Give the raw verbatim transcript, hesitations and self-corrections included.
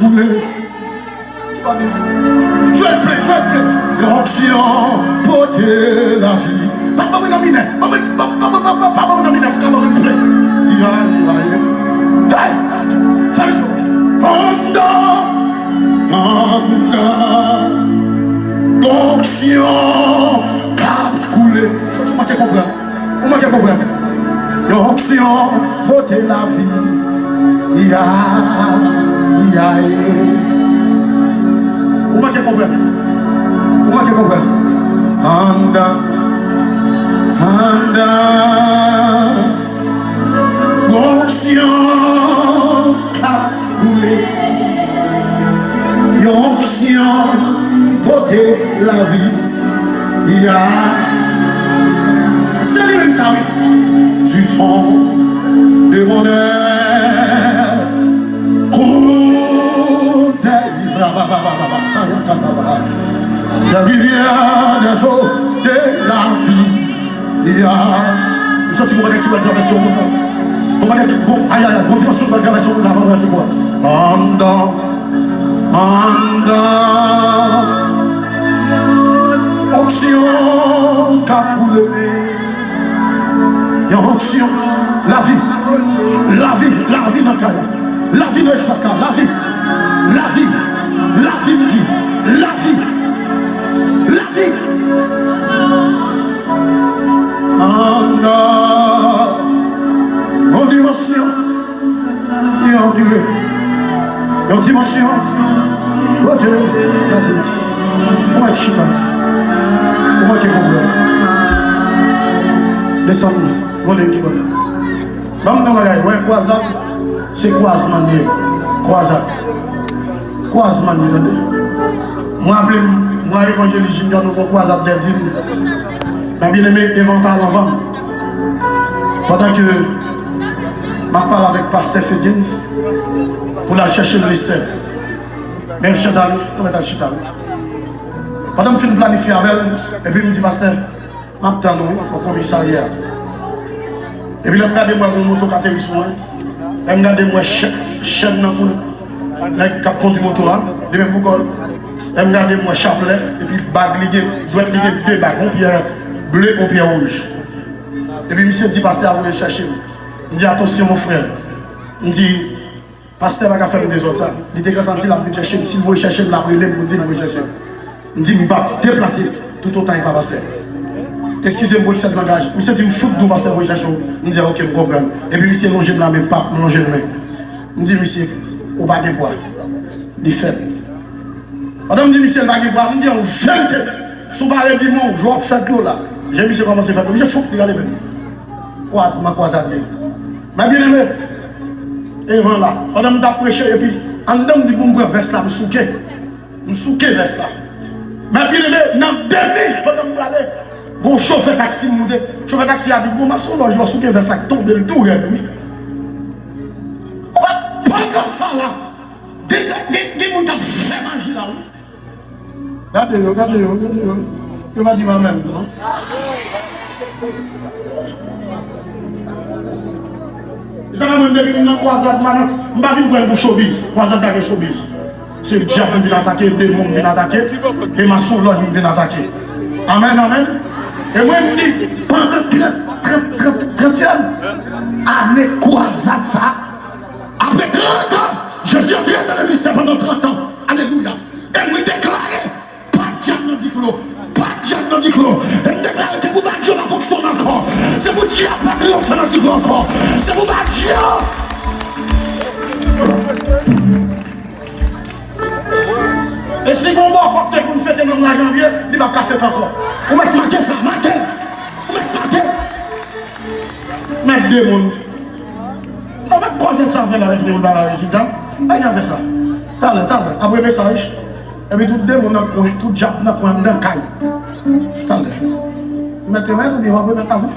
Koule. Jwe l plen, jwe l plen. Onksyon pote lavi. Pa ban mwen nan minè. Ban mwen, pa ban mwen nan minè. Pa ban mwen plen. Yay, yay. Hey! Fè l jwe. Anndan, anndan. Onksyon k ap koule. Sa, sa w manke konprann. Ou manke konprann. Yon onksyon pote lavi. Ya, ya, e. Ou manke konprann. Ou manke konprann. Anndan, anndan. Onksyon k ap koule. Yon onksyon pote lavi. Ya. Se li menm sa, wi. Du fond de mon être, coule des, des rivières des eaux de la vie. Ya. M santi gon bagay ki pral travèse yon moun nan. Gon bagay ki, gon, ay, ay, ay, gon dimansyon ki pral travèse yon moun nan, avan l rive pou mwen. Anndan, anndan. Onksyon k ap koule. Yon onksyon. Lavi. Lavi, lavi nan kay la. Lavi nan espas la. Lavi. Lavi. Lavi, m di. Lavi. Lavi. Anndan. Yon dimansyon. Yon dimansyon. Yon dimansyon. Kote lavi. Ou mèt chita. Ou manke konprann. Desann vòlèm ki bò la. Ban m nan bagay, wè, kwazad, se kwazman l ye. Kwazad. Kwazman l ye, tande. Mwen raple m, mwen Evanjelis Junior, nou gon kwazad dèdin. Mè byeneme, devan ta anvan m. Pandan ke m ap pale avèk pastè Fedens pou l al chèche ministè. Men chèz la, nou mèt al chita, wi. Pandan m fin planifye avè l, epi m di, pastè, m ap tann ou wi, nan komisarya. Epi lè m gade, m wè gon moto k ateri sou mwen. Lè m gade, m wè chè-, chèn nan kou nèg k ap kondui moto a, li menm pou kò l. Lè m gade, m wè chaplè, epi bag li gen, dwèt li gen de bag, yon pyè ble, yon pyè wouj. Epi misye di pastè a voye chèche m. M di, atansyon, mon frè. M di, pastè pa ka fè m dezòd sa. Li te gentan di l ap vin chèche m. Si l voye chèche m, l ap rele m pou m di l voye chèche m. M di, m p ap deplase toutotan li pa pastè. Eskize m pou eksè de langaj. Misye di m fout di w pastè voye chèche w. M di, oke, m konprann. Epi misye lonje m lamen, pap, m lonje l men. M di misye, ou pa gen pwa. Li fèt. Pandan m di misye l pa gen pwa, m di yon verite. Si w pa repiman w, je w ap fè dlo la. Je misye kòmanse fè dlo. Misye fou, li rale men. Kwazman kwazad ye. Mè byeneme, evan la, pandan m t ap preche, epi anndan m di pou m pran vès la, m souke. M souke vès la. Mè byeneme, nan de minit, pandan m prale, gon chofè taksi m moute. Chofè taksi a di, gon mason lòj la, w souke vès la k tonbe l tou rèd, wi. Ou pa, pandan sa la, gen, gen, gen moun k ap fè maji la, wi. Gade yo, gade yo, gade yo. Yo pa di m amèn, non. E sa fè mwen, depi m nan kwazad, m pa nan, m pa vin pran l pou showbiz. Kwazad pa gen showbiz. Se dyab m vin atake, demon m vin atake, e mason lòj m vin atake. Amèn, amèn. E mwen, m di, pandan trant, trant, trant, trantyèm ane kwazad sa, apre trant an, Jezi antre nan le ministè pandan trant an. Alelouya. E mwen deklare, pa dyab nan Diklo. Pa dyab nan Diklo. E m deklare, se pou pa Dye pa fonksyone ankò. Se pou Dye pa triyonfe nan Diklo ankò. Se pou pa Dye. E si gon bòkò k te konn fete nan mwa janvye, li p ap ka fete ankò. Ou mèt make sa, make l. Ou mèt make l. Mèt demoun. Non, mèt kwazad sa fè la, lè fini pou l pa ba rezilta. Pa gen afè sa. Talè, talè. Apre mesaj. Epi tout demoun nan kwen, tout dyab nan kwen, anndan kay. Talè. Mèt remèt oubyen w ap remèt avan?